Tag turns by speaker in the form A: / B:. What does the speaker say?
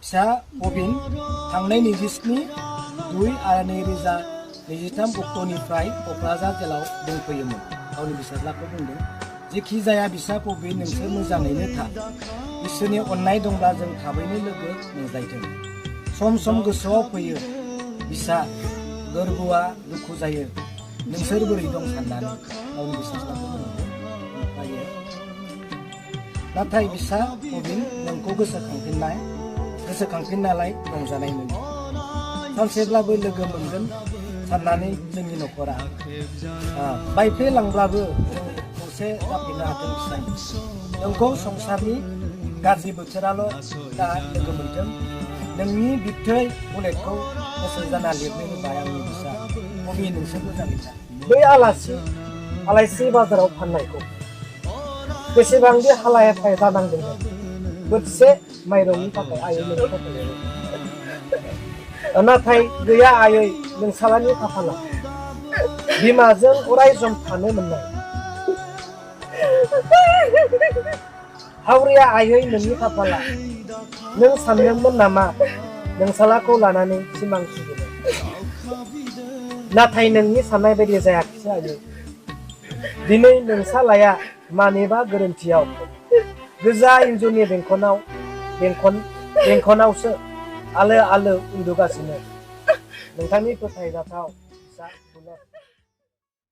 A: फिसा पबिन थांनाय 27/2/2023 अक्ट'निफ्राय क'क्राझार जेलाव दंफैयोमोन। गावनि बिसाज्लाखौ बुंदों, जेखि जाया बिसा पबिन नोंसोर मोजाङैनो था। इसोरनि अननाय दंब्ला जों थाबैनो लोगो मोनज्लायथों। सम सम गोसोआव फैयो बिसा गोरबोआ दुखु जायो नोंसोर बोरै दं साननानै। गावनि बिसाज्लाखौ बुंदों। नाथाय बिसा पबिन नोंखौ गोसोखांफिननालाय रंजानाय मोनो। सानसेब्लाबो लोगो मोनगोन साननानै जोंनि न'खरा बायफ्लेलांब्लाबो जों खौसे जाफिननो हाथों बिसा। नोंखौ संसारनि गाज्रि बोथोराल' दा लोगो मोनथों। नोंनि बिबथै बुलेटखौ गोसो जाना लिरनो होबाय आंनि बिसा पबिन नोंसोर मोजाङै था। बै आलायस्रि बाजाराव फाननायखौ बेसेबांदि हालाय हाफाय जानांदोंमोन बोथिसे माइरंनि थाखाय आयै नोंखौ नाथाय गैया आयै नोंसालानि खाफाला बिमाजों अराय सम थानो मोननाय। हावरिया आयै नोंनि खाफाला नों सानदोंमोन नामा नोंसालाखौ लानानै सिमां सुजुनो? नाथाय नोंनि साननाय बायदि जायाखिसै आयै। दिनै नोंसालाया मानिबा गोरोन्थियाव गोजा इन्जुरनि बेंखनावसो आलो आलो उन्दुगासिनो। नोंथांनि फोथायजाथाव फिसा